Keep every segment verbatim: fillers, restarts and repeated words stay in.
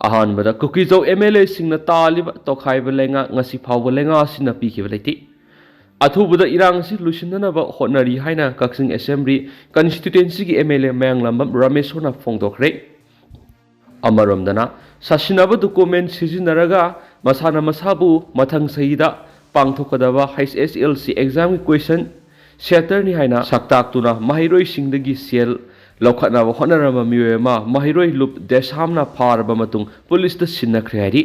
ꯑꯍꯥꯟꯕꯗ ꯀꯨꯀꯤꯖꯧ M L ꯑꯦꯁꯤꯡꯅ ꯇꯥꯜꯂꯤꯕ ꯇꯣꯈꯥꯏꯕ ꯂꯩꯉꯥꯛ ꯉꯁꯤ ꯐꯥꯎꯕ ꯂꯩꯉꯥꯛ ꯑꯁꯤꯅ ꯄꯤꯈꯤꯕ ꯂꯩꯇꯦ꯫ ꯑꯊꯨꯕꯗ ꯏꯔꯥꯡ ꯑꯁꯤ ꯂꯣꯏꯁꯤꯟꯅꯅꯕ ꯍꯣꯠꯅꯔꯤ ꯍꯥꯏꯅ ꯀꯛꯆꯤꯡ ꯑꯦꯁꯦꯝꯕ꯭ꯂꯤ ꯀꯟꯁꯇꯤꯇ꯭ꯋꯦꯟꯁꯤꯒꯤ ꯑꯦꯝ ꯑꯦꯜ ꯑꯦ ꯃꯌꯥꯡꯂꯥꯝꯕꯝ ꯔꯥꯃꯦꯁꯣꯔꯅ ꯐꯣꯡꯗꯣꯛꯈ꯭ꯔꯦ꯫ ꯑꯃꯔꯣꯝꯗꯅ, ꯁꯥꯁꯤꯟꯅꯕ ꯗꯣꯀꯨꯃꯦꯟ ꯁꯤꯖꯤꯟꯅꯔꯒ ꯃꯁꯥꯅ ꯃꯁꯥꯕꯨ ꯃꯊꯪ ꯆꯍꯤꯗ ꯄꯥꯡꯊꯣꯛꯀꯗꯕ ꯍꯩꯆ ꯑꯦꯁ ꯑꯦꯜ ꯁꯤ ꯑꯦꯛꯖꯥꯝꯒꯤ ꯀꯣꯏꯁꯟ ꯁꯦꯇꯔꯅꯤ ꯍꯥꯏꯅ ꯁꯛꯇꯥꯛꯇꯨꯅ ꯃꯍꯩꯔꯣꯏꯁꯤꯡꯗꯒꯤ ꯁꯦꯜ ꯂꯧꯈꯠꯅꯕ ꯍꯣꯠꯅꯔꯝꯕ ꯃꯤꯑꯣꯏ ꯑꯃ ꯃꯍꯩꯔꯣꯏ ꯂꯨꯞ ꯗꯦꯁꯥꯝꯅ ꯐꯥꯔꯕ ꯃꯇꯨꯡ ꯄꯨꯂꯤꯁꯇ ꯁꯤꯟꯅꯈ꯭ꯔꯦ ꯍꯥꯏꯔꯤ꯫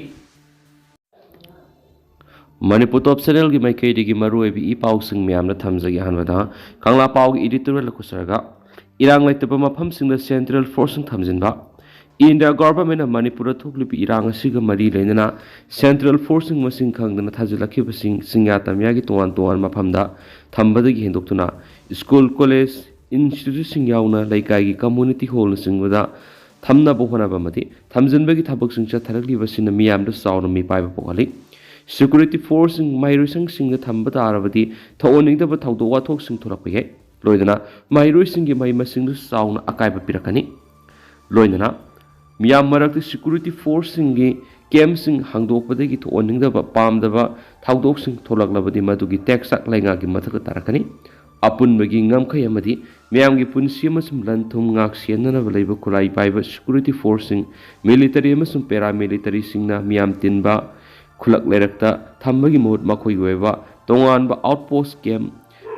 ꯃꯅꯤꯄꯨꯔ ꯇꯣꯞ ꯆꯦꯅꯦꯜꯒꯤ ꯃꯥꯏꯀꯩꯗꯒꯤ ꯃꯔꯨꯑꯣꯏꯕ ꯏ ꯄꯥꯎꯁꯤꯡ ꯃꯌꯥꯝꯅ ꯊꯝꯖꯒꯦ꯫ ꯑꯍꯥꯟꯕꯗ ꯀꯪꯂꯥ ꯄꯥꯎꯒꯤ ꯏꯗꯤꯇꯣꯔꯤꯌꯦꯜ ꯂꯧꯈꯠꯆꯔꯒ, ꯏꯔꯥꯡ ꯂꯩꯇꯕ ꯃꯐꯝꯁꯤꯡꯗ ꯁꯦꯟꯇ꯭ꯔꯦꯜ ꯐꯣꯔꯁꯁꯤꯡ ꯊꯝꯖꯤꯟꯕ, ꯏꯟꯗꯤꯌꯥ ꯒꯣꯚꯔꯟꯃꯦꯟꯠꯅ ꯃꯅꯤꯄꯨꯔꯗ ꯊꯣꯛꯂꯤꯕ ꯏꯔꯥꯡ ꯑꯁꯤꯒ ꯃꯔꯤ ꯂꯩꯅꯅ ꯁꯦꯟꯇ꯭ꯔꯦꯜ ꯐꯣꯔꯁꯁꯤꯡ ꯃꯁꯤꯡ ꯈꯪꯗꯅ ꯊꯥꯖꯤꯜꯂꯛꯈꯤꯕꯁꯤꯡ ꯆꯤꯡꯌꯥ ꯇꯝꯌꯥꯒꯤ ꯇꯣꯉꯥꯟ ꯇꯣꯉꯥꯟꯕ ꯃꯐꯝꯗ ꯊꯝꯕꯗꯒꯤ ꯍꯦꯟꯗꯣꯛꯇꯨꯅ ꯁ꯭ꯀꯨꯜ, ꯀꯣꯂꯦꯖ, ꯏꯟꯁꯇꯤꯇ꯭ꯌꯨꯠꯁꯤꯡ ꯌꯥꯎꯅ ꯂꯩꯀꯥꯏꯒꯤ ꯀꯝꯃꯨꯅꯤꯇꯤ ꯍꯣꯜꯅꯆꯤꯡꯕꯗ ꯊꯝꯅꯕ ꯍꯣꯠꯅꯕ ꯑꯃꯗꯤ ꯊꯝꯖꯤꯟꯕꯒꯤ ꯊꯕꯛꯁꯤꯡ ꯆꯠꯊꯔꯛꯂꯤꯕꯁꯤꯅ ꯃꯤꯌꯥꯝꯗ ꯆꯥꯎꯅ ꯃꯤꯄꯥꯏꯕ ꯄꯣꯛꯍꯜꯂꯤ꯫ ꯁꯦꯀ꯭ꯌꯨꯔꯤꯇꯤ ꯐꯣꯔꯁꯁꯤꯡ ꯃꯍꯩꯔꯣꯏꯁꯪꯁꯤꯡꯗ ꯊꯝꯕ ꯇꯥꯔꯕꯗꯤ ꯊꯣꯛꯍꯟꯅꯤꯡꯗꯕ ꯊꯧꯗꯣꯛ ꯋꯥꯊꯣꯛꯁꯤꯡ ꯊꯣꯛꯂꯛꯄ ꯌꯥꯏ꯫ ꯂꯣꯏꯅꯅ ꯃꯍꯩꯔꯣꯏꯁꯤꯡꯒꯤ ꯃꯍꯩ ꯃꯁꯤꯡꯗꯁꯨ ꯆꯥꯎꯅ ꯑꯀꯥꯏꯕ ꯄꯤꯔꯛꯀꯅꯤ꯫ ꯂꯣꯏꯅꯅ ꯃꯤꯌꯥꯝ ꯃꯔꯛꯇ ꯁꯦꯀ꯭ꯌꯨꯔꯤꯇꯤ ꯐꯣꯔꯁꯁꯤꯡꯒꯤ ꯀꯦꯝꯞꯁꯤꯡ ꯍꯥꯡꯗꯣꯛꯄꯗꯒꯤ ꯊꯣꯛꯍꯟꯅꯤꯡꯗꯕ ꯄꯥꯝꯗꯕ ꯊꯧꯗꯣꯛꯁꯤꯡ ꯊꯣꯛꯂꯛꯂꯕꯗꯤ ꯃꯗꯨꯒꯤ ꯇꯦꯛꯁ ꯂꯩꯉꯥꯛꯀꯤ ꯃꯊꯛꯇ ꯇꯥꯔꯛꯀꯅꯤ꯫ ꯑꯄꯨꯟꯕꯒꯤ ꯉꯝꯈꯩ ꯑꯃꯗꯤ ꯃꯤꯌꯥꯝꯒꯤ ꯄꯨꯟꯁꯤ ꯑꯃꯁꯨꯡ ꯂꯟ ꯊꯨꯝ ꯉꯥꯛ ꯁꯦꯟꯅꯅꯕ ꯂꯩꯕ ꯈꯨꯠꯂꯥꯏ ꯄꯥꯏꯕ ꯁꯦꯀ꯭ꯌꯨꯔꯤꯇꯤ ꯐꯣꯔꯁꯁꯤꯡ, ꯃꯤꯂꯤꯇꯔꯤ ꯑꯃꯁꯨꯡ ꯄꯦꯔꯥꯃꯤꯂꯤꯇꯔꯤꯁꯤꯡꯅ ꯃꯤꯌꯥꯝ ꯇꯤꯟꯕ ꯈꯨꯜꯂꯛ ꯂꯩꯔꯛꯇ ꯊꯝꯕꯒꯤ ꯃꯍꯨꯠ ꯃꯈꯣꯏꯒꯤ ꯑꯣꯏꯕ ꯇꯣꯉꯥꯟꯕ ꯑꯥꯎꯠꯄꯣꯁ, ꯀꯦꯝꯞ,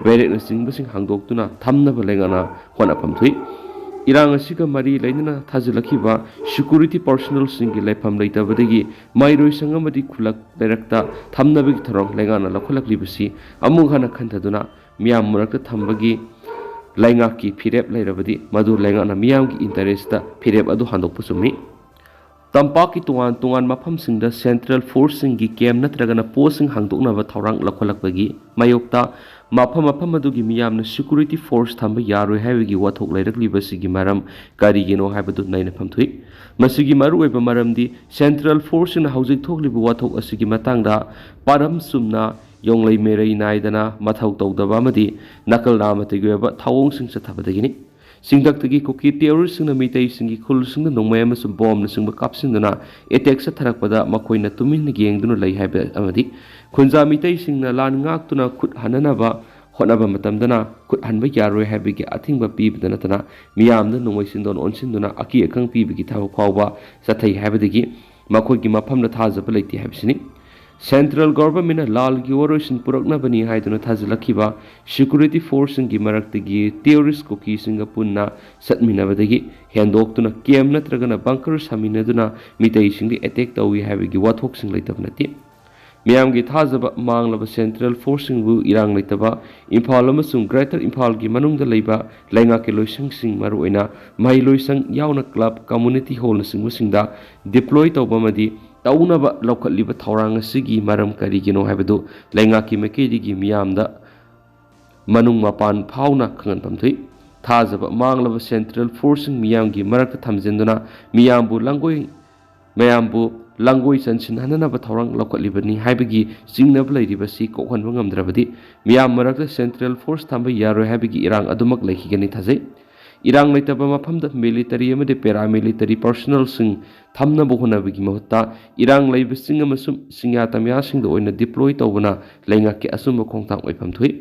ꯕꯦꯔꯦꯛꯅꯆꯤꯡꯕꯁꯤꯡ ꯍꯥꯡꯗꯣꯛꯇꯨꯅ ꯊꯝꯅꯕ ꯂꯩꯉꯥꯛꯅ ꯍꯣꯠꯅꯐꯝ ꯊꯣꯛꯏ꯫ ꯏꯔꯥꯡ ꯑꯁꯤꯒ ꯃꯔꯤ ꯂꯩꯅꯅ ꯊꯥꯖꯤꯜꯂꯛꯈꯤꯕ ꯁꯦꯀ꯭ꯌꯨꯔꯤꯇꯤ ꯄꯔꯁꯣꯅꯦꯜꯁꯤꯡꯒꯤ ꯂꯩꯐꯝ ꯂꯩꯇꯕꯗꯒꯤ ꯃꯍꯩꯔꯣꯏꯁꯪ ꯑꯃꯗꯤ ꯈꯨꯜꯂꯛ ꯂꯩꯔꯛꯇ ꯊꯝꯅꯕꯒꯤ ꯊꯧꯔꯥꯡ ꯂꯩꯉꯥꯛꯅ ꯂꯧꯈꯠꯂꯛꯂꯤꯕꯁꯤ ꯑꯃꯨꯛ ꯍꯟꯅ ꯈꯟꯊꯗꯨꯅ ꯃꯤꯌꯥꯝ ꯃꯔꯛꯇ ꯊꯝꯕꯒꯤ ꯂꯩꯉꯥꯛꯀꯤ ꯐꯤꯔꯦꯞ ꯂꯩꯔꯕꯗꯤ ꯃꯗꯨ ꯂꯩꯉꯥꯛꯅ ꯃꯤꯌꯥꯝꯒꯤ ꯏꯟꯇꯔꯦꯁꯇ ꯐꯤꯔꯦꯞ ꯑꯗꯨ ꯍꯟꯗꯣꯛꯄ ꯆꯨꯝꯃꯤ꯫ ꯇꯝꯄꯥꯛꯀꯤ ꯇꯣꯉꯥꯟ ꯇꯣꯉꯥꯟ ꯃꯐꯝꯁꯤꯡꯗ ꯁꯦꯟꯇ꯭ꯔꯦꯜ ꯐꯣꯔꯁꯁꯤꯡꯒꯤ ꯀꯦꯝꯞ ꯅꯠꯇ꯭ꯔꯒꯅ ꯄꯣꯁꯁꯤꯡ ꯍꯥꯡꯗꯣꯛꯅꯕ ꯊꯧꯔꯥꯡ ꯂꯧꯈꯠꯂꯛꯄꯒꯤ ꯃꯥꯌꯣꯛꯇ ꯃꯐꯝ ꯃꯐꯝ ꯑꯗꯨꯒꯤ ꯃꯤꯌꯥꯝꯅ ꯁꯦꯀ꯭ꯌꯨꯔꯤꯇꯤ ꯐꯣꯔꯁ ꯊꯝꯕ ꯌꯥꯔꯣꯏ ꯍꯥꯏꯕꯒꯤ ꯋꯥꯊꯣꯛ ꯂꯩꯔꯛꯂꯤꯕꯁꯤꯒꯤ ꯃꯔꯝ ꯀꯔꯤꯒꯤꯅꯣ ꯍꯥꯏꯕꯗꯨ ꯅꯩꯅꯐꯝ ꯊꯣꯛꯏ꯫ ꯃꯁꯤꯒꯤ ꯃꯔꯨꯑꯣꯏꯕ ꯃꯔꯝꯗꯤ ꯁꯦꯟꯇ꯭ꯔꯦꯜ ꯐꯣꯔꯁꯁꯤꯡꯅ ꯍꯧꯖꯤꯛ ꯊꯣꯛꯂꯤꯕ ꯋꯥꯊꯣꯛ ꯑꯁꯤꯒꯤ ꯃꯇꯥꯡꯗ ꯄꯥꯔꯝ ꯆꯨꯝꯅ ꯌꯣꯡꯂꯩ ꯃꯦꯔꯩ ꯅꯥꯏꯗꯅ ꯃꯊꯧ ꯇꯧꯗꯕ ꯑꯃꯗꯤ ꯅꯥꯀꯜ ꯅꯥꯃꯇꯒꯤ ꯑꯣꯏꯕ ꯊꯧꯑꯣꯡꯁꯤꯡ ꯆꯠꯊꯕꯗꯒꯤꯅꯤ꯫ ꯆꯤꯡꯊꯛꯇꯒꯤ ꯀꯨꯀꯤ ꯇꯦꯔꯣꯔꯤꯁꯁꯤꯡꯅ ꯃꯤꯇꯩꯁꯤꯡꯒꯤ ꯈꯨꯜꯁꯤꯡꯗ ꯅꯣꯡꯃꯩ ꯑꯃꯁꯨꯡ ꯕꯣꯝꯅꯆꯤꯡꯕ ꯀꯥꯞꯁꯤꯟꯗꯨꯅ ꯑꯦꯇꯦꯛ ꯆꯠꯊꯔꯛꯄꯗ ꯃꯈꯣꯏꯅ ꯇꯨꯃꯤꯟꯅ ꯌꯦꯡꯗꯨꯅ ꯂꯩ ꯍꯥꯏꯕ ꯑꯃꯗꯤ ꯈꯨꯟꯖꯥ ꯃꯤꯇꯩꯁꯤꯡꯅ ꯂꯥꯟ ꯉꯥꯛꯇꯨꯅ ꯈꯨꯠ ꯍꯟꯅꯅꯕ ꯍꯣꯠꯅꯕ ꯃꯇꯝꯗꯅ ꯈꯨꯠ ꯍꯟꯕ ꯌꯥꯔꯣꯏ ꯍꯥꯏꯕꯒꯤ ꯑꯊꯤꯡꯕ ꯄꯤꯕꯗ ꯅꯠꯇꯅ ꯃꯤꯌꯥꯝꯗ ꯅꯣꯡꯃꯩ ꯆꯤꯟꯗꯣꯟ ꯑꯣꯟꯁꯤꯟꯗꯨꯅ ꯑꯀꯤ ꯑꯈꯪ ꯄꯤꯕꯒꯤ ꯊꯕꯛ ꯐꯥꯎꯕ ꯆꯠꯊꯩ ꯍꯥꯏꯕꯗꯒꯤ ꯃꯈꯣꯏꯒꯤ ꯃꯐꯝꯗ ꯊꯥꯖꯕ ꯂꯩꯇꯦ ꯍꯥꯏꯕꯁꯤꯅꯤ꯫ ꯁꯦꯟꯇ꯭ꯔꯦꯜ ꯒꯣꯚꯔꯟꯃꯦꯟꯠꯅ ꯂꯥꯜꯒꯤ ꯋꯥꯔꯣꯏꯁꯤꯟ ꯄꯨꯔꯛꯅꯕꯅꯤ ꯍꯥꯏꯗꯨꯅ ꯊꯥꯖꯤꯜꯂꯛꯈꯤꯕ ꯁꯦꯀ꯭ꯌꯨꯔꯤꯇꯤ ꯐꯣꯔꯁꯁꯤꯡꯒꯤ ꯃꯔꯛꯇꯒꯤ ꯇꯦꯔꯣꯔꯤꯁ ꯀꯨꯀꯤꯁꯤꯡꯒ ꯄꯨꯟꯅ ꯆꯠꯃꯤꯟꯅꯕꯗꯒꯤ ꯍꯦꯟꯗꯣꯛꯇꯨꯅ ꯀꯦꯝ ꯅꯠꯇ꯭ꯔꯒꯅ ꯕꯪꯀꯔ ꯁꯥꯃꯤꯟꯅꯗꯨꯅ ꯃꯤꯇꯩꯁꯤꯡꯗ ꯑꯦꯇꯦꯛ ꯇꯧꯏ ꯍꯥꯏꯕꯒꯤ ꯋꯥꯊꯣꯛꯁꯤꯡ ꯂꯩꯇꯕ ꯅꯠꯇꯦ꯫ ꯃꯤꯌꯥꯝꯒꯤ ꯊꯥꯖꯕ ꯃꯥꯡꯂꯕ ꯁꯦꯟꯇ꯭ꯔꯦꯜ ꯐꯣꯔꯁꯁꯤꯡꯕꯨ ꯏꯔꯥꯡ ꯂꯩꯇꯕ ꯏꯝꯐꯥꯜ ꯑꯃꯁꯨꯡ ꯒ꯭ꯔꯦꯇꯔ ꯏꯝꯐꯥꯜꯒꯤ ꯃꯅꯨꯡꯗ ꯂꯩꯕ ꯂꯩꯉꯥꯛꯀꯤ ꯂꯣꯏꯁꯪꯁꯤꯡ, ꯃꯔꯨꯑꯣꯏꯅ ꯃꯍꯩꯂꯣꯏꯁꯪ ꯌꯥꯎꯅ ꯀ꯭ꯂꯕ, ꯀꯝꯃꯨꯅꯤꯇꯤ ꯍꯣꯜꯅꯆꯤꯡꯕꯁꯤꯡꯗ ꯗꯤꯄ꯭ꯂꯣꯏ ꯇꯧꯕ ꯑꯃꯗꯤ ꯇꯧꯅꯕ ꯂꯧꯈꯠꯂꯤꯕ ꯊꯧꯔꯥꯡ ꯑꯁꯤꯒꯤ ꯃꯔꯝ ꯀꯔꯤꯒꯤꯅꯣ ꯍꯥꯏꯕꯗꯨ ꯂꯩꯉꯥꯛꯀꯤ ꯃꯥꯏꯀꯩꯗꯒꯤ ꯃꯤꯌꯥꯝꯗ ꯃꯅꯨꯡ ꯃꯄꯥꯟ ꯐꯥꯎꯅ ꯈꯪꯍꯟꯐꯝ ꯊꯣꯛꯏ꯫ ꯊꯥꯖꯕ ꯃꯥꯡꯂꯕ ꯁꯦꯟꯇ꯭ꯔꯦꯜ ꯐꯣꯔꯁꯁꯤꯡ ꯃꯤꯌꯥꯝꯒꯤ ꯃꯔꯛꯇ ꯊꯝꯖꯤꯟꯗꯨꯅ ꯃꯤꯌꯥꯝꯕꯨ ꯂꯥꯡꯒꯣꯏ ꯃꯌꯥꯝꯕꯨ ꯂꯥꯡꯒꯣꯏ ꯆꯟꯁꯤꯟꯍꯟꯅꯅꯕ ꯊꯧꯔꯥꯡ ꯂꯧꯈꯠꯂꯤꯕꯅꯤ ꯍꯥꯏꯕꯒꯤ ꯆꯤꯡꯅꯕ ꯂꯩꯔꯤꯕꯁꯤ ꯀꯣꯛꯍꯟꯕ ꯉꯝꯗ꯭ꯔꯕꯗꯤ ꯃꯤꯌꯥꯝ ꯃꯔꯛꯇ ꯁꯦꯟꯇ꯭ꯔꯦꯜ ꯐꯣꯔꯁ ꯊꯝꯕ ꯌꯥꯔꯣꯏ ꯍꯥꯏꯕꯒꯤ ꯏꯔꯥꯡ ꯑꯗꯨꯃꯛ ꯂꯩꯈꯤꯒꯅꯤ ꯊꯥꯖꯩ꯫ ꯏꯔꯥꯡ ꯂꯩꯇꯕ ꯃꯐꯝꯗ ꯃꯤꯂꯤꯇꯔꯤ ꯑꯃꯗꯤ ꯄꯦꯔꯥꯃꯤꯂꯤꯇꯔꯤ ꯄꯔꯁꯣꯅꯦꯜꯁꯤꯡ ꯊꯝꯅꯕ ꯍꯣꯠꯅꯕꯒꯤ ꯃꯍꯨꯠꯇ ꯏꯔꯥꯡ ꯂꯩꯕꯁꯤꯡ ꯑꯃꯁꯨꯡ ꯆꯤꯡꯌꯥ ꯇꯝꯌꯥꯁꯤꯡꯗ ꯑꯣꯏꯅ ꯗꯤꯄ꯭ꯂꯣꯏ ꯇꯧꯕꯅ ꯂꯩꯉꯥꯛꯀꯤ ꯑꯆꯨꯝꯕ ꯈꯣꯡꯊꯥꯡ ꯑꯣꯏꯐꯝ ꯊꯣꯛꯏ꯫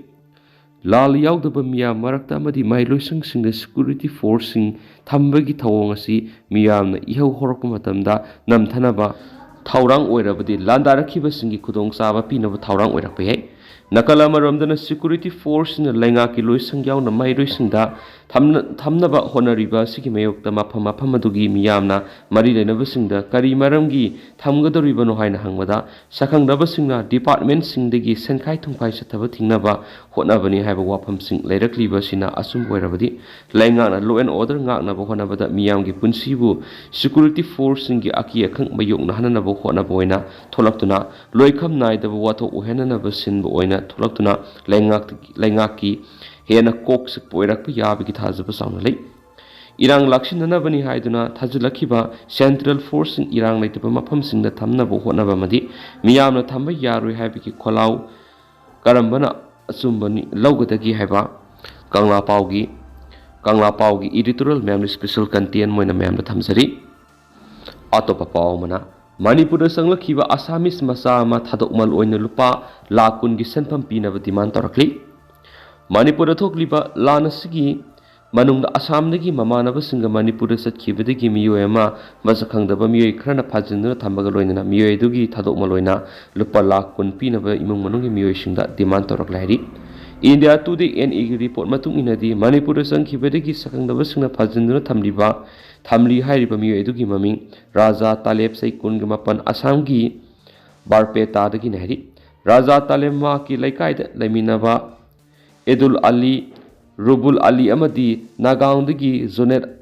ꯂꯥꯜ ꯌꯥꯎꯗꯕ ꯃꯤꯌꯥꯝ ꯃꯔꯛꯇ ꯑꯃꯗꯤ ꯃꯍꯩꯂꯣꯏꯁꯪꯁꯤꯡꯗ ꯁꯦꯀ꯭ꯌꯨꯔꯤꯇꯤ ꯐꯣꯔꯁꯁꯤꯡ ꯊꯝꯕꯒꯤ ꯊꯧꯑꯣꯡ ꯑꯁꯤ ꯃꯤꯌꯥꯝꯅ ꯏꯍꯧ ꯍꯧꯔꯛꯄ ꯃꯇꯝꯗ ꯅꯝꯊꯅꯕ ꯊꯧꯔꯥꯡ ꯑꯣꯏꯔꯕꯗꯤ ꯂꯥꯟꯗꯥꯔꯛꯈꯤꯕꯁꯤꯡꯒꯤ ꯈꯨꯗꯣꯡꯆꯥꯕ ꯄꯤꯅꯕ ꯊꯧꯔꯥꯡ ꯑꯣꯏꯔꯛꯄ ꯌꯥꯏ꯫ ꯅꯥꯀꯜ ꯑꯃꯔꯣꯝꯗꯅ ꯁꯦꯀ꯭ꯌꯨꯔꯤꯇꯤ ꯐꯣꯔꯁꯁꯤꯡꯅ ꯂꯩꯉꯥꯛꯀꯤ ꯂꯣꯏꯁꯪ ꯌꯥꯎꯅ ꯃꯍꯩꯔꯣꯏꯁꯤꯡꯗ ꯊꯝꯅ-, ꯊꯝꯅꯕ ꯍꯣꯠꯅꯔꯤꯕ ꯑꯁꯤꯒꯤ ꯃꯥꯌꯣꯛꯇ ꯃꯐꯝ ꯃꯐꯝ ꯑꯗꯨꯒꯤ ꯃꯤꯌꯥꯝꯅ ꯃꯔꯤ ꯂꯩꯅꯕꯁꯤꯡꯗ ꯀꯔꯤ ꯃꯔꯝꯒꯤ ꯊꯝꯒꯗꯧꯔꯤꯕꯅꯣ ꯍꯥꯏꯅ ꯍꯪꯕꯗ ꯁꯛꯈꯪꯅꯕꯁꯤꯡꯅ ꯗꯤꯄꯥꯔꯠꯃꯦꯟꯠꯁꯤꯡꯗꯒꯤ ꯁꯦꯟꯈꯥꯏ ꯊꯨꯝꯈꯥꯏ ꯆꯠꯊꯕ ꯊꯤꯡꯅꯕ ꯍꯣꯠꯅꯕꯅꯤ ꯍꯥꯏꯕ ꯋꯥꯐꯝꯁꯤꯡ ꯂꯩꯔꯛꯂꯤꯕ ꯑꯁꯤꯅ ꯑꯆꯨꯝꯕ ꯑꯣꯏꯔꯕꯗꯤ ꯂꯩꯉꯥꯛꯅ law and order ꯉꯥꯛꯅꯕ ꯍꯣꯠꯅꯕꯗ ꯃꯤꯌꯥꯝꯒꯤ ꯄꯨꯟꯁꯤꯕꯨ ꯁꯦꯀ꯭ꯌꯨꯔꯤꯇꯤ ꯐꯣꯔꯁꯁꯤꯡꯒꯤ ꯑꯀꯤ ꯑꯈꯪ ꯃꯥꯌꯣꯛꯅꯍꯟꯅꯅꯕ ꯍꯣꯠꯅꯕ ꯑꯣꯏꯅ ꯊꯣꯛꯂꯛꯇꯨꯅ ꯂꯣꯏꯈꯝ ꯅꯥꯏꯗꯕ ꯋꯥꯊꯣꯛ ꯑꯣꯏꯍꯟꯅꯅꯕ ꯁꯤꯟꯕ ꯑꯣꯏꯅ ꯊꯣꯛꯂꯛꯇꯨꯅ ꯂꯩꯉꯥꯛ-, ꯂꯩꯉꯥꯛꯀꯤ ꯍꯦꯟꯅ ꯀꯣꯛ ꯆꯤꯛꯄ ꯑꯣꯏꯔꯛꯄ ꯌꯥꯕꯒꯤ ꯊꯥꯖꯕ ꯆꯥꯎꯅ ꯂꯩ꯫ ꯏꯔꯥꯡ ꯂꯥꯛꯁꯤꯟꯅꯅꯕꯅꯤ ꯍꯥꯏꯗꯨꯅ ꯊꯥꯖꯤꯜꯂꯛꯈꯤꯕ ꯁꯦꯟꯇ꯭ꯔꯦꯜ ꯐꯣꯔꯁꯁꯤꯡ ꯏꯔꯥꯡ ꯂꯩꯇꯕ ꯃꯐꯝꯁꯤꯡꯗ ꯊꯝꯅꯕ ꯍꯣꯠꯅꯕ ꯑꯃꯗꯤ ꯃꯤꯌꯥꯝꯅ ꯊꯝꯕ ꯌꯥꯔꯣꯏ ꯍꯥꯏꯕꯒꯤ ꯈꯣꯜꯂꯥꯎ ꯀꯔꯝꯕꯅ ꯑꯆꯨꯝꯕꯅꯤ ꯂꯧꯒꯗꯒꯦ ꯍꯥꯏꯕ ꯀꯪꯂꯥ ꯄꯥꯎꯒꯤ ꯀꯪꯂꯥ ꯄꯥꯎꯒꯤ editorial ꯃꯌꯥꯝꯅ special content ꯑꯣꯏꯅ ꯃꯌꯥꯝꯗ ꯊꯝꯖꯔꯤ꯫ ꯑꯇꯣꯞꯄ ꯄꯥꯎ ꯑꯃꯅ, ꯃꯅꯤꯄꯨꯔꯗ ꯆꯪꯂꯛꯈꯤꯕ Assamese ꯃꯆꯥ ꯑꯃ ꯊꯥꯗꯣꯛꯃꯜ ꯑꯣꯏꯅ ꯂꯨꯄꯥ ꯂꯥꯈ ꯀꯨꯟꯒꯤ ꯁꯦꯟꯐꯝ ꯄꯤꯅꯕ demand ꯇꯧꯔꯛꯂꯤ꯫ ꯃꯅꯤꯄꯨꯔꯗ ꯊꯣꯛꯂꯤꯕ ꯂꯥꯟ ꯑꯁꯤꯒꯤ ꯃꯅꯨꯡꯗ ꯑꯁꯥꯝꯗꯒꯤ ꯃꯃꯥꯟꯅꯕꯁꯤꯡꯒ ꯃꯅꯤꯄꯨꯔꯗ ꯆꯠꯈꯤꯕꯗꯒꯤ ꯃꯤꯑꯣꯏ ꯑꯃ ꯃꯁꯛ ꯈꯪꯗꯕ ꯃꯤꯑꯣꯏ ꯈꯔꯅ ꯐꯥꯖꯤꯟꯗꯨꯅ ꯊꯝꯕꯒ ꯂꯣꯏꯅꯅ ꯃꯤꯑꯣꯏ ꯑꯗꯨꯒꯤ ꯊꯥꯗꯣꯛꯃꯜ ꯑꯣꯏꯅ ꯂꯨꯄꯥ ꯂꯥꯈ ꯀꯨꯟ ꯄꯤꯅꯕ ꯏꯃꯨꯡ ꯃꯅꯨꯡꯒꯤ ꯃꯤꯑꯣꯏꯁꯤꯡꯗ demand ꯇꯧꯔꯛꯂꯦ ꯍꯥꯏꯔꯤ꯫ India Today N A ꯒꯤ report ꯃꯇꯨꯡ ꯏꯟꯅꯗꯤ ꯃꯅꯤꯄꯨꯔꯗ ꯆꯪꯈꯤꯕꯗꯒꯤ ꯁꯛꯈꯪꯗꯕꯁꯤꯡꯅ ꯐꯥꯖꯤꯟꯗꯨꯅ ꯊꯝꯂꯤꯕ, ꯊꯝꯂꯤ ꯍꯥꯏꯔꯤꯕ ꯃꯤꯑꯣꯏ ꯑꯗꯨꯒꯤ ꯃꯃꯤꯡ ꯔꯥꯖꯥ ꯇꯥꯂꯦꯕ, ꯆꯍꯤ ꯀꯨꯟꯒ ꯃꯥꯄꯟ, ꯑꯁꯥꯝꯒꯤ ꯕꯥꯔꯄꯦꯇꯥꯗꯒꯤꯅꯤ ꯍꯥꯏꯔꯤ꯫ ꯔꯥꯖꯥ ꯇꯥꯂꯦꯕ ꯃꯍꯥꯛꯀꯤ ꯂꯩꯀꯥꯏꯗ ꯂꯩꯃꯤꯟꯅꯕ ꯑꯦꯗꯨꯜ ꯑꯂꯤ, ꯔꯨꯕꯨꯜ ꯑꯂꯤ ꯑꯃꯗꯤ ꯅꯥꯒꯥꯎꯟꯗꯒꯤ ꯖꯨꯅꯦꯗ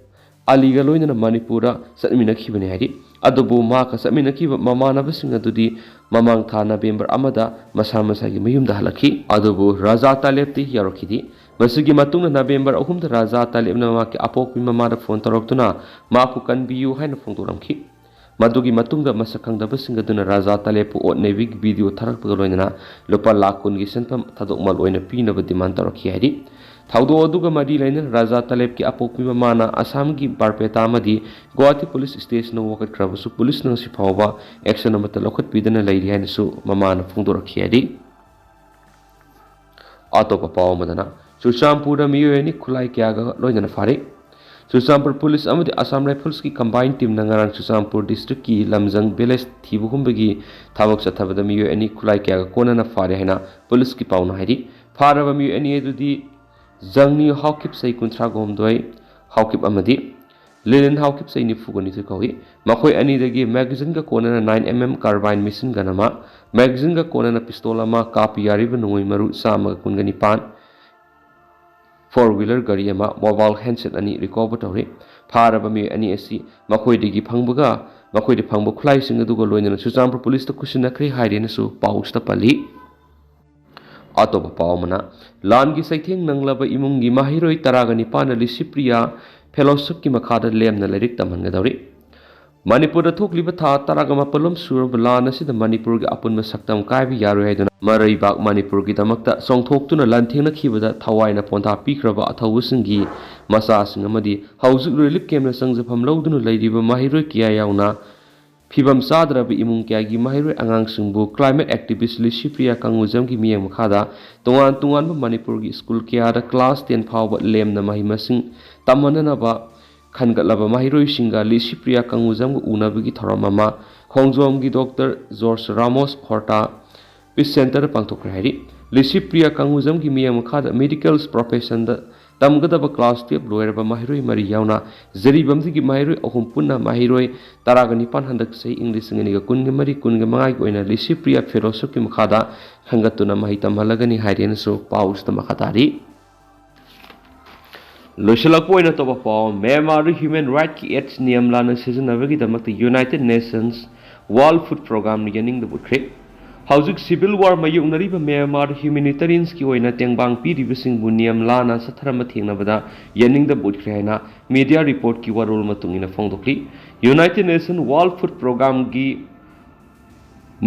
ꯑꯂꯤꯒ ꯂꯣꯏꯅꯅ ꯃꯅꯤꯄꯨꯔꯗ ꯆꯠꯃꯤꯟꯅꯈꯤꯕꯅꯤ ꯍꯥꯏꯔꯤ꯫ ꯑꯗꯨꯕꯨ ꯃꯍꯥꯛꯀ ꯆꯠꯃꯤꯟꯅꯈꯤꯕ ꯃꯃꯥꯟꯅꯕꯁꯤꯡ ꯑꯗꯨꯗꯤ ꯃꯃꯥꯡ ꯊꯥ ꯅꯕꯦꯝꯕꯔ ꯑꯃꯗ ꯃꯁꯥ ꯃꯁꯥꯒꯤ ꯃꯌꯨꯝꯗ ꯍꯜꯂꯛꯈꯤ꯫ ꯑꯗꯨꯕꯨ ꯔꯥꯖꯥ ꯇꯥꯂꯦꯕꯇꯤ ꯌꯧꯔꯛꯈꯤꯗꯦ꯫ ꯃꯁꯤꯒꯤ ꯃꯇꯨꯡꯗ ꯅꯕꯦꯝꯕꯔ ꯑꯍꯨꯝꯗ ꯔꯥꯖꯥ ꯇꯥꯂꯦꯕꯅ ꯃꯍꯥꯛꯀꯤ ꯑꯄꯣꯛꯄꯤ ꯃꯃꯥꯗ ꯐꯣꯟ ꯇꯧꯔꯛꯇꯨꯅ ꯃꯍꯥꯛꯄꯨ ꯀꯟꯕꯤꯌꯨ ꯍꯥꯏꯅ ꯐꯣꯡꯗꯣꯔꯝꯈꯤ꯫ ꯃꯗꯨꯒꯤ ꯃꯇꯨꯡꯗ ꯃꯁꯛ ꯈꯪꯗꯕꯁꯤꯡ ꯑꯗꯨꯅ ꯔꯥꯖꯥ ꯇꯥꯂꯦꯕꯄꯨ ꯑꯣꯠ ꯅꯩꯕꯒꯤ ꯚꯤꯗꯤꯑꯣ ꯊꯥꯔꯛꯄꯒ ꯂꯣꯏꯅꯅ ꯂꯨꯄꯥ ꯂꯥꯈ ꯀꯨꯟꯒꯤ ꯁꯦꯟꯐꯝ ꯊꯥꯗꯣꯛꯃꯜ ꯑꯣꯏꯅ ꯄꯤꯅꯕ demand ꯇꯧꯔꯛꯈꯤ ꯍꯥꯏꯔꯤ꯫ ꯊꯧꯗꯣꯛ ꯑꯗꯨꯒ ꯃꯔꯤ ꯂꯩꯅꯅ ꯔꯥꯖꯥ ꯇꯥꯂꯦꯕꯀꯤ ꯑꯄꯣꯛꯄꯤ ꯃꯃꯥꯅ ꯑꯁꯥꯝꯒꯤ ꯕꯥꯔꯄꯦꯇꯥ ꯑꯃꯗꯤ ꯒꯨꯋꯥꯍꯥꯇꯤ ꯄꯨꯂꯤꯁ ꯁ꯭ꯇꯦꯁꯟꯗ ꯋꯥꯀꯠꯈ꯭ꯔꯕꯁꯨ ꯄꯨꯂꯤꯁꯅ ꯉꯁꯤ ꯐꯥꯎꯕ action ꯑꯃꯠꯇ ꯂꯧꯈꯠꯄꯤꯗꯅ ꯂꯩꯔꯤ ꯍꯥꯏꯅꯁꯨ ꯃꯃꯥꯅ ꯐꯣꯡꯗꯣꯔꯛꯈꯤ ꯍꯥꯏꯔꯤ꯫ ꯑꯇꯣꯞꯄ ꯄꯥꯎ ꯑꯃꯗꯅ, ꯆꯨꯔꯆꯥꯟꯄꯨꯔꯗ ꯃꯤꯑꯣꯏ ꯑꯅꯤ ꯈꯨꯠꯂꯥꯏ ꯀꯌꯥꯒ ꯂꯣꯏꯅꯅ ꯐꯥꯔꯦ꯫ ꯆꯨꯔꯆꯥꯟꯄꯨꯔ ꯄꯨꯂꯤꯁ ꯑꯃꯗꯤ ꯑꯁꯥꯝ ꯔꯥꯏꯐꯜꯁꯀꯤ combined teamꯅ ꯉꯔꯥꯡ ꯆꯨꯔꯆꯥꯟꯄꯨꯔ districtꯀꯤ ꯂꯝꯖꯪ village ꯊꯤꯕ ꯍꯨꯝꯕꯒꯤ ꯊꯕꯛ ꯆꯠꯊꯕꯗ ꯃꯤꯑꯣꯏ ꯑꯅꯤ ꯈꯨꯠꯂꯥꯏ ꯀꯌꯥꯒ ꯀꯣꯟꯅꯅ ꯐꯥꯔꯦ ꯍꯥꯏꯅ ꯄꯨꯂꯤꯁꯀꯤ ꯄꯥꯎꯅ ꯍꯥꯏꯔꯤ꯫ ꯐꯥꯔꯕ ꯃꯤꯑꯣꯏ ꯑꯅꯤ ꯑꯗꯨꯗꯤ ꯖꯪꯅꯤ ꯍꯥꯎꯀꯤꯞ, ꯆꯍꯤ ꯀꯨꯟꯊ꯭ꯔꯥꯒ ꯍꯨꯝꯗꯣꯏ, ꯍꯥꯎꯀꯤꯞ ꯑꯃꯗꯤ ꯂꯤꯂꯤꯟ ꯍꯥꯎꯀꯤꯞ, ꯆꯍꯤ ꯅꯤꯐꯨꯒ ꯅꯤꯊꯣꯏ ꯀꯧꯏ꯫ ꯃꯈꯣꯏ ꯑꯅꯤꯗꯒꯤ magazineꯒ ꯀꯣꯟꯅꯅ nine M M carbine machine gun ꯑꯃ, magazineꯒ ꯀꯣꯟꯅꯅ pistol ꯑꯃ, ꯀꯥꯞꯄ ꯌꯥꯔꯤꯕ ꯅꯣꯡꯃꯩ ꯃꯔꯨ ꯆꯥꯝꯃꯒ ꯀꯨꯟꯒ ꯅꯤꯄꯥꯟ, four wheeler ꯒꯥꯔꯤ ꯑꯃ, mobile handset ꯑꯅꯤ recover ꯇꯧꯔꯤ꯫ ꯐꯥꯔꯕ ꯃꯤꯑꯣꯏ ꯑꯅꯤ ꯑꯁꯤ ꯃꯈꯣꯏꯗꯒꯤ ꯐꯪꯕꯒ, ꯃꯈꯣꯏꯗ ꯐꯪꯕ ꯈꯨꯠꯂꯥꯏꯁꯤꯡ ꯑꯗꯨꯒ ꯂꯣꯏꯅꯅ ꯆꯨꯔꯆꯥꯟꯄꯨꯔ ꯄꯨꯂꯤꯁꯇ ꯈꯨꯠꯁꯤꯟꯅꯈ꯭ꯔꯦ ꯍꯥꯏꯔꯦꯅꯁꯨ ꯄꯥꯎꯁꯤꯗ ꯄꯜꯂꯤ꯫ ꯑꯇꯣꯞꯄ ꯄꯥꯎ ꯑꯃꯅ, ꯂꯥꯟꯒꯤ ꯆꯩꯊꯦꯡ ꯅꯪꯂꯕ ꯏꯃꯨꯡꯒꯤ ꯃꯍꯩꯔꯣꯏ ꯇꯔꯥꯒ ꯅꯤꯄꯥꯟꯅ ꯂꯤꯁꯤꯄ꯭ꯔꯤꯌꯥ fellowshipꯀꯤ ꯃꯈꯥꯗ ꯂꯦꯝꯅ ꯂꯥꯏꯔꯤꯛ ꯇꯝꯍꯟꯒꯗꯧꯔꯤ꯫ ꯃꯅꯤꯄꯨꯔꯗ ꯊꯣꯛꯂꯤꯕ ꯊꯥ ꯇꯔꯥꯒ ꯃꯥꯄꯜꯂꯣꯝ ꯁꯨꯔꯕ ꯂꯥꯟ ꯑꯁꯤꯗ ꯃꯅꯤꯄꯨꯔꯒꯤ ꯑꯄꯨꯟꯕ ꯁꯛꯇꯝ ꯀꯥꯏꯕ ꯌꯥꯔꯣꯏ ꯍꯥꯏꯗꯨꯅ ꯃꯔꯩꯕꯥꯛ ꯃꯅꯤꯄꯨꯔꯒꯤꯗꯃꯛꯇ ꯆꯣꯡꯊꯣꯛꯇꯨꯅ ꯂꯥꯟꯊꯦꯡꯅꯈꯤꯕꯗ ꯊꯋꯥꯏꯅ ꯄꯣꯟꯊꯥ ꯄꯤꯈ꯭ꯔꯕ ꯑꯊꯧꯕꯁꯤꯡꯒꯤ ꯃꯆꯥꯁꯤꯡ ꯑꯃꯗꯤ ꯍꯧꯖꯤꯛ ꯔꯤꯂꯤꯐ ꯀꯦꯝꯞꯅ ꯆꯪꯖꯐꯝ ꯂꯧꯗꯨꯅ ꯂꯩꯔꯤꯕ ꯃꯍꯩꯔꯣꯏ ꯀꯌꯥ ꯌꯥꯎꯅ ꯐꯤꯕꯝ ꯆꯥꯗ꯭ꯔꯕ ꯏꯃꯨꯡ ꯀꯌꯥꯒꯤ ꯃꯍꯩꯔꯣꯏ ꯑꯉꯥꯡꯁꯤꯡꯕꯨ ꯀ꯭ꯂꯥꯏꯃꯦꯠ ꯑꯦꯛꯇꯤꯚꯤꯁ ꯂꯤꯁꯤꯄ꯭ꯔꯤꯌꯥ ꯀꯪꯒꯨꯖꯝꯒꯤ ꯃꯤꯠꯌꯦꯡ ꯃꯈꯥꯗ ꯇꯣꯉꯥꯟ ꯇꯣꯉꯥꯟꯕ ꯃꯅꯤꯄꯨꯔꯒꯤ ꯁ꯭ꯀꯨꯜ ꯀꯌꯥꯗ ꯀ꯭ꯂꯥꯁ ꯇꯦꯟ ꯐꯥꯎꯕ ꯂꯦꯝꯅ ꯃꯍꯩ ꯃꯁꯤꯡ ꯇꯝꯍꯟꯅꯅꯕ ꯈꯟꯒꯠꯂꯕ ꯃꯍꯩꯔꯣꯏꯁꯤꯡꯒ ꯂꯤꯁꯤꯄ꯭ꯔꯤꯌꯥ ꯀꯪꯒꯨꯖꯝꯒ ꯎꯅꯕꯒꯤ ꯊꯧꯔꯝ ꯑꯃ ꯈꯣꯡꯖꯣꯝꯒꯤ ꯗꯣꯛꯇꯔ ꯖꯣꯔꯖ ꯔꯥꯃꯣꯁ ꯍꯣꯔꯇꯥ ꯄꯤꯁ ꯁꯦꯟꯇꯔꯗ ꯄꯥꯡꯊꯣꯛꯈ꯭ꯔꯦ ꯍꯥꯏꯔꯤ꯫ ꯂꯤꯁꯤꯄ꯭ꯔꯤꯌꯥ ꯀꯪꯒꯨꯖꯝꯒꯤ ꯃꯤꯠꯌꯦꯡ ꯃꯈꯥꯗ ꯃꯦꯗꯤꯀꯦꯜ ꯄ꯭ꯔꯣꯐꯦꯁꯟꯗ ꯇꯝꯒꯗꯕ ꯀ꯭ꯂꯥꯁ ꯇꯨꯌꯦꯜꯞ ꯂꯣꯏꯔꯕ ꯃꯍꯩꯔꯣꯏ ꯃꯔꯤ ꯌꯥꯎꯅ ꯖꯤꯔꯤꯕꯥꯝꯗꯒꯤ ꯃꯍꯩꯔꯣꯏ ꯑꯍꯨꯝ ꯄꯨꯟꯅ ꯃꯍꯩꯔꯣꯏ ꯇꯔꯥꯒ ꯅꯤꯄꯥꯟ ꯍꯟꯗꯛ ꯆꯍꯤ ꯏꯪ ꯂꯤꯁꯤꯡ ꯑꯅꯤꯒ ꯀꯨꯟꯒ ꯃꯔꯤ ꯀꯨꯟꯒ ꯃꯉꯥꯒꯤ ꯑꯣꯏꯅ ꯂꯤꯁꯤꯄ꯭ꯔꯤꯌꯥ ꯐꯦꯂꯣꯁꯤꯞꯀꯤ ꯃꯈꯥꯗ ꯈꯟꯒꯠꯇꯨꯅ ꯃꯍꯩ ꯇꯝꯍꯜꯂꯒꯅꯤ ꯍꯥꯏꯔꯦꯅꯁꯨ ꯄꯥꯎꯁꯤꯗ ꯃꯈꯥ ꯇꯥꯔꯤ꯫ ꯂꯣꯏꯁꯤꯜꯂꯛꯄ ꯑꯣꯏꯅ ꯑꯇꯣꯞꯄ ꯄꯥꯎ, ꯃ꯭ꯌꯥꯟꯃꯥꯔꯗ ꯍ꯭ꯌꯨꯃꯦꯟ ꯔꯥꯏꯠꯀꯤ ꯑꯦꯠꯁ ꯅꯤꯌꯝ ꯂꯥꯟꯅ ꯁꯤꯖꯤꯟꯅꯕꯒꯤꯗꯃꯛꯇ ꯌꯨꯅꯥꯏꯇꯦꯗ ꯅꯦꯁꯟꯁ ꯋꯥꯔꯜꯗ ꯐꯨꯗ ꯄ꯭ꯔꯣꯒ꯭ꯔꯥꯝꯅ ꯌꯥꯅꯤꯡꯗꯕ ꯎꯠꯈ꯭ꯔꯦ꯫ ꯍꯧꯖꯤꯛ ꯁꯤꯚꯤꯜ ꯋꯥꯔ ꯃꯥꯌꯣꯛꯅꯔꯤꯕ ꯃ꯭ꯌꯥꯟꯃꯥꯔꯗ ꯍ꯭ꯌꯨꯃꯦꯅꯤꯇꯦꯔꯤꯌꯟꯁꯀꯤ ꯑꯣꯏꯅ ꯇꯦꯡꯕꯥꯡ ꯄꯤꯔꯤꯕꯁꯤꯡꯕꯨ ꯅꯤꯌꯝ ꯂꯥꯟꯅ ꯆꯠꯊꯔꯝꯕ ꯊꯦꯡꯅꯕꯗ ꯌꯥꯅꯤꯡꯗꯕ ꯎꯠꯈ꯭ꯔꯦ ꯍꯥꯏꯅ ꯃꯤꯗꯤꯌꯥ ꯔꯤꯄꯣꯔꯠꯀꯤ ꯋꯥꯔꯣꯜ ꯃꯇꯨꯡ ꯏꯟꯅ ꯐꯣꯡꯗꯣꯛꯂꯤ꯫ ꯌꯨꯅꯥꯏꯇꯦꯗ ꯅꯦꯁꯟ ꯋꯥꯔꯜꯗ ꯐꯨꯗ ꯄ꯭ꯔꯣꯒ꯭ꯔꯥꯝꯒꯤ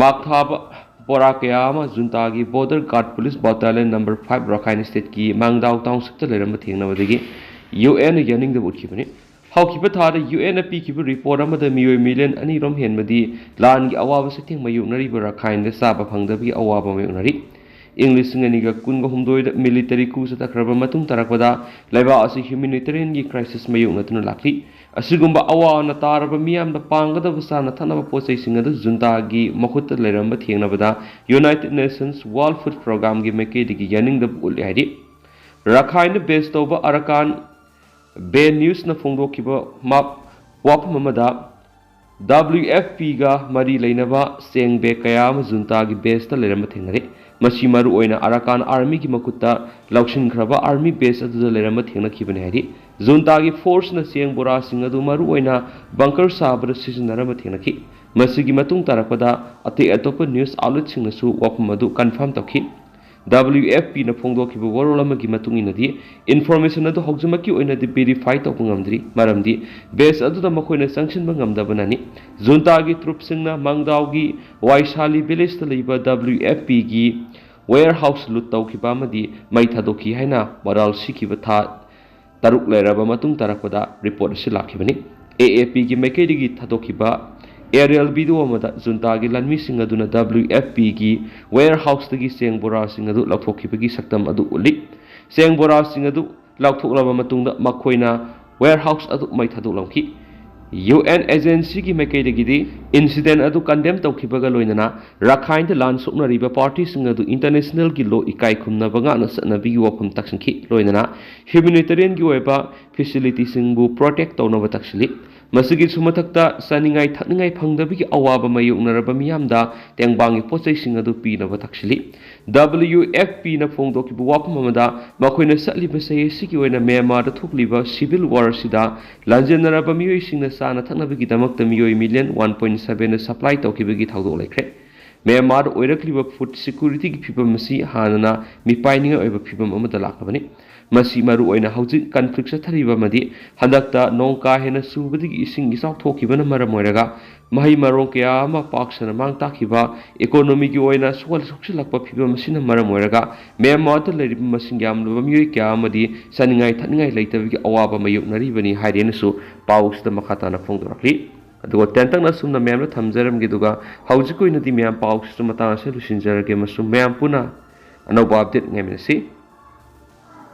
ꯃꯥꯛ ꯊꯥꯕ ꯕꯣꯔꯥ ꯀꯌꯥ ꯑꯃ ꯖꯨꯟꯇꯥꯒꯤ ꯕꯣꯔꯗꯔ ꯒꯥꯔꯗ ꯄꯨꯂꯤꯁ ꯕꯥꯇꯥꯂꯤꯌꯟ ꯅꯝꯕꯔ ꯐꯥꯏꯚ ꯔꯈꯥꯏꯟ ꯁ꯭ꯇꯦꯠꯀꯤ ꯃꯥꯡꯗꯥꯎ ꯇꯥꯎꯟꯁꯤꯞꯇ ꯂꯩꯔꯝꯕ ꯊꯦꯡꯅꯕꯗꯒꯤ ꯌꯨ ꯑꯦꯟꯅ ꯌꯥꯅꯤꯡꯗꯕ ꯎꯠꯈꯤꯕꯅꯤ꯫ ꯍꯧꯈꯤꯕ ꯊꯥꯗ ꯌꯨ ꯑꯦꯟꯅ ꯄꯤꯈꯤꯕ ꯔꯤꯄꯣꯔꯠ ꯑꯃꯗ ꯃꯤꯑꯣꯏ ꯃꯤꯂꯤꯌꯟ ꯑꯅꯤꯔꯣꯝ ꯍꯦꯟꯕꯗꯤ ꯂꯥꯟꯒꯤ ꯑꯋꯥꯕ ꯆꯩꯊꯦꯡ ꯃꯥꯌꯣꯛꯅꯔꯤꯕ ꯔꯈꯥꯏꯟꯗ ꯆꯥꯕ ꯐꯪꯗꯕꯒꯤ ꯑꯋꯥꯕ ꯃꯥꯌꯣꯛꯅꯔꯤ꯫ ꯏꯪ ꯂꯤꯁꯤꯡ ꯑꯅꯤꯒ ꯀꯨꯟꯒ ꯍꯨꯝꯗꯣꯏꯗ ꯃꯤꯂꯤꯇꯔꯤ ꯀꯨ ꯆꯠꯊꯈ꯭ꯔꯕ ꯃꯇꯨꯡ ꯇꯥꯔꯛꯄꯗ ꯂꯩꯕꯥꯛ ꯑꯁꯤ ꯍ꯭ꯌꯨꯃꯦꯅꯤꯇꯦꯔꯤꯌꯟꯒꯤ ꯀ꯭ꯔꯥꯏꯁꯤꯁ ꯃꯥꯌꯣꯛꯅꯗꯨꯅ ꯂꯥꯛꯂꯤ꯫ ꯑꯁꯤꯒꯨꯝꯕ ꯑꯋꯥ ꯑꯅꯥ ꯇꯥꯔꯕ ꯃꯤꯌꯥꯝꯗ ꯄꯥꯡꯒꯗꯕ ꯆꯥꯅ ꯊꯛꯅꯕ ꯄꯣꯠ ꯆꯩꯁꯤꯡ ꯑꯗꯨ ꯖꯨꯟꯇꯥꯒꯤ ꯃꯈꯨꯠꯇ ꯂꯩꯔꯝꯕ ꯊꯦꯡꯅꯕꯗ ꯌꯨꯅꯥꯏꯇꯦꯗ ꯅꯦꯁꯟꯁ ꯋꯥꯔꯜꯗ ꯐꯨꯗ ꯄ꯭ꯔꯣꯒ꯭ꯔꯥꯝꯒꯤ ꯃꯥꯏꯀꯩꯗꯒꯤ ꯌꯥꯅꯤꯡꯗꯕ ꯎꯠꯂꯤ ꯍꯥꯏꯔꯤ꯫ ꯔꯈꯥꯏꯟꯗ ꯕꯦꯖ ꯇꯧꯕ ꯑꯔꯥꯀꯥꯟ ꯕꯦ ꯅ꯭ꯌꯨꯁꯅ ꯐꯣꯡꯗꯣꯛꯈꯤꯕ ꯃꯥ-, ꯋꯥꯐꯝ ꯑꯃꯗ, ꯗꯕ꯭ꯂꯤꯎ ꯑꯦꯐ ꯄꯤꯒ ꯃꯔꯤ ꯂꯩꯅꯕ ꯆꯦꯡ ꯕꯦꯒ ꯀꯌꯥ ꯑꯃ ꯖꯨꯟꯇꯥꯒꯤ ꯕꯦꯖꯇ ꯂꯩꯔꯝꯕ ꯊꯦꯡꯅꯔꯦ꯫ ꯃꯁꯤ ꯃꯔꯨꯑꯣꯏꯅ ꯑꯔꯥꯀꯥꯟ ꯑꯥꯔꯃꯤꯒꯤ ꯃꯈꯨꯠꯇ ꯂꯧꯁꯤꯟꯈ꯭ꯔꯕ ꯑꯥꯔꯃꯤ ꯕꯦꯖ ꯑꯗꯨꯗ ꯂꯩꯔꯝꯕ ꯊꯦꯡꯅꯈꯤꯕꯅꯤ ꯍꯥꯏꯔꯤ꯫ ꯖꯨꯟꯇꯥꯒꯤ ꯐꯣꯔꯁꯅ ꯆꯦꯡ ꯕꯣꯔꯥꯁꯤꯡ ꯑꯗꯨ ꯃꯔꯨꯑꯣꯏꯅ ꯕꯪꯀꯔ ꯁꯥꯕꯗ ꯁꯤꯖꯤꯟꯅꯔꯝꯕ ꯊꯦꯡꯅꯈꯤ꯫ ꯃꯁꯤꯒꯤ ꯃꯇꯨꯡ ꯇꯥꯔꯛꯄꯗ ꯑꯇꯩ ꯑꯇꯣꯞꯄ ꯅ꯭ꯌꯨꯁ ꯑꯥꯎꯠꯂꯦꯠꯁꯤꯡꯅꯁꯨ ꯋꯥꯐꯝ ꯑꯗꯨ ꯀꯟꯐꯥꯔꯝ ꯇꯧꯈꯤ꯫ W F P ꯅ ꯐꯣꯡꯗꯣꯛꯈꯤꯕ ꯋꯥꯔꯣꯜ ꯑꯃꯒꯤ ꯃꯇꯨꯡ ꯏꯟꯅꯗꯤ, information ꯑꯗꯨ ꯍꯧꯖꯤꯛꯃꯛꯀꯤ ꯑꯣꯏꯅꯗꯤ verify ꯇꯧꯕ ꯉꯝꯗ꯭ꯔꯤ, ꯃꯔꯝꯗꯤ base ꯑꯗꯨꯗ ꯃꯈꯣꯏꯅ ꯆꯪꯁꯤꯟꯕ ꯉꯝꯗꯕꯅꯅꯤ꯫ Junta ꯒꯤ troops ꯁꯤꯡꯅ ꯃꯥꯡꯗꯥꯎꯒꯤ ꯋꯥꯏꯁꯥꯂꯤ village ꯇ ꯂꯩꯕ W F P ꯒꯤ warehouse loot ꯇꯧꯈꯤꯕ ꯑꯃꯗꯤ ꯃꯩ ꯊꯥꯗꯣꯛꯈꯤ ꯍꯥꯏꯅ ꯃꯔꯥꯜ ꯁꯤꯈꯤꯕ ꯊꯥ ꯇꯔꯨꯛ ꯂꯩꯔꯕ ꯃꯇꯨꯡ ꯇꯥꯔꯛꯄꯗ report ꯑꯁꯤ ꯂꯥꯛꯈꯤꯕꯅꯤ꯫ A A P ꯒꯤ ꯃꯥꯏꯀꯩꯗꯒꯤ ꯊꯥꯗꯣꯛꯈꯤꯕ aerial video ꯑꯃꯗ Junta ꯒꯤ ꯂꯥꯟꯃꯤꯁꯤꯡ ꯑꯗꯨꯅ W F P ꯒꯤ warehouse ꯇꯒꯤ ꯆꯦꯡ ꯕꯣꯔꯥꯁꯤꯡ ꯑꯗꯨ ꯂꯧꯊꯣꯛꯈꯤꯕꯒꯤ ꯁꯛꯇꯝ ꯑꯗꯨ ꯎꯠꯂꯤ꯫ ꯆꯦꯡ ꯕꯣꯔꯥꯁꯤꯡ ꯑꯗꯨ ꯂꯧꯊꯣꯛꯂꯕ ꯃꯇꯨꯡꯗ ꯃꯈꯣꯏꯅ warehouse ꯑꯗꯨ ꯃꯩ ꯊꯥꯗꯣꯛꯂꯝꯈꯤ꯫ U N agency ꯒꯤ ꯃꯥꯏꯀꯩꯗꯒꯤꯗꯤ incident ꯑꯗꯨ condemn ꯇꯧꯈꯤꯕꯒ ꯂꯣꯏꯅꯅ ꯔꯥꯈꯥꯏꯟꯗ ꯂꯥꯟ ꯁꯣꯛꯅꯔꯤꯕ party ꯁꯤꯡ ꯑꯗꯨ international ꯒꯤ law ꯏꯀꯥꯏ ꯈꯨꯝꯅꯕ ꯉꯥꯛꯅ ꯆꯠꯅꯕꯒꯤ ꯋꯥꯐꯝ ꯇꯥꯛꯁꯤꯟꯈꯤ꯫ ꯂꯣꯏꯅꯅ humanitarian ꯒꯤ ꯑꯣꯏꯕ facility ꯁꯤꯡꯕꯨ protect ꯇꯧꯅꯕ ꯇꯥꯛꯁꯤꯜꯂꯤ꯫ ꯃꯁꯤꯒꯤꯁꯨ ꯃꯊꯛꯇ, ꯆꯥꯅꯤꯡꯉꯥꯏ ꯊꯛꯅꯤꯡꯉꯥꯏ ꯐꯪꯗꯕꯒꯤ ꯑꯋꯥꯕ ꯃꯥꯌꯣꯛꯅꯔꯕ ꯃꯤꯌꯥꯝꯗ ꯇꯦꯡꯕꯥꯡꯒꯤ ꯄꯣꯠꯆꯩꯁꯤꯡ ꯑꯗꯨ ꯄꯤꯅꯕ ꯇꯥꯛꯁꯤꯜꯂꯤ꯫ W F P ꯅ ꯐꯣꯡꯗꯣꯛꯈꯤꯕ ꯋꯥꯐꯝ ꯑꯃꯗ, ꯃꯈꯣꯏꯅ ꯆꯠꯂꯤꯕ ꯆꯍꯤ ꯑꯁꯤꯒꯤ ꯑꯣꯏꯅ ꯃ꯭ꯌꯥꯟꯃꯥꯔꯗ ꯊꯣꯛꯂꯤꯕ civil war ꯑꯁꯤꯗ ꯂꯥꯟꯖꯦꯟꯅꯔꯕ ꯃꯤꯑꯣꯏꯁꯤꯡꯅ ꯆꯥꯅ ꯊꯛꯅꯕꯒꯤꯗꯃꯛꯇ ꯃꯤꯑꯣꯏ million one point seven ꯅ supply ꯇꯧꯈꯤꯕꯒꯤ ꯊꯧꯗꯣꯛ ꯂꯩꯈ꯭ꯔꯦ꯫ ꯃ꯭ꯌꯥꯟꯃꯥꯔꯗ ꯑꯣꯏꯔꯛꯂꯤꯕ food security ꯒꯤ ꯐꯤꯕꯝ ꯑꯁꯤ ꯍꯥꯟꯅꯅ ꯃꯤꯄꯥꯏꯅꯤꯡꯉꯥꯏ ꯑꯣꯏꯕ ꯐꯤꯕꯝ ꯑꯃꯗ ꯂꯥꯛꯂꯕꯅꯤ꯫ ꯃꯁꯤ ꯃꯔꯨ ꯑꯣꯏꯅ ꯍꯧꯖꯤꯛ conflict ꯆꯠꯊꯔꯤꯕ ꯑꯃꯗꯤ ꯍꯟꯗꯛꯇ ꯅꯣꯡ ꯀꯥ ꯍꯦꯟꯅ ꯆꯨꯕꯗꯒꯤ ꯏꯁꯤꯡ ꯏꯆꯥꯎ ꯊꯣꯛꯈꯤꯕꯅ ꯃꯔꯝ ꯑꯣꯏꯔꯒ ꯃꯍꯩ ꯃꯔꯣꯡ ꯀꯌꯥ ꯑꯃ ꯄꯥꯛ ꯁꯟꯅ ꯃꯥꯡ ꯇꯥꯛꯈꯤꯕ, economy ꯒꯤ ꯑꯣꯏꯅ ꯁꯣꯛꯍꯜ ꯁꯣꯛꯆꯤꯜꯂꯛꯄ ꯐꯤꯕꯝ ꯑꯁꯤꯅ ꯃꯔꯝ ꯑꯣꯏꯔꯒ ꯃ꯭ꯌꯥꯟꯃꯥꯔꯗ ꯂꯩꯔꯤꯕ ꯃꯁꯤꯡ ꯌꯥꯝꯂꯕ ꯃꯤꯑꯣꯏ ꯀꯌꯥ ꯑꯃꯗꯤ ꯆꯥꯅꯤꯡꯉꯥꯏ ꯊꯛꯅꯤꯡꯉꯥꯏ ꯂꯩꯇꯕꯒꯤ ꯑꯋꯥꯕ ꯃꯥꯌꯣꯛꯅꯔꯤꯕꯅꯤ ꯍꯥꯏꯔꯦꯅꯁꯨ ꯄꯥꯎ ꯑꯁꯤꯗ ꯃꯈꯥ ꯇꯥꯅ ꯐꯣꯡꯗꯣꯔꯛꯂꯤ꯫ ꯑꯗꯨꯒ ꯇꯦꯟꯇꯛꯅ ꯑꯁꯨꯝꯅ ꯃꯌꯥꯝꯗ ꯊꯝꯖꯔꯝꯒꯦ, ꯑꯗꯨꯒ ꯍꯧꯖꯤꯛꯀꯤ ꯑꯣꯏꯅꯗꯤ ꯃꯌꯥꯝ ꯄꯥꯎꯁꯤꯁꯨ ꯃꯇꯥꯡ ꯑꯁꯤꯗ ꯂꯣꯏꯁꯤꯟꯖꯔꯒꯦ ꯑꯃꯁꯨꯡ ꯃꯌꯥꯝ ꯄꯨꯟꯅ ꯑꯅꯧꯕ update ꯉꯥꯏꯃꯤꯟꯅꯁꯤ꯫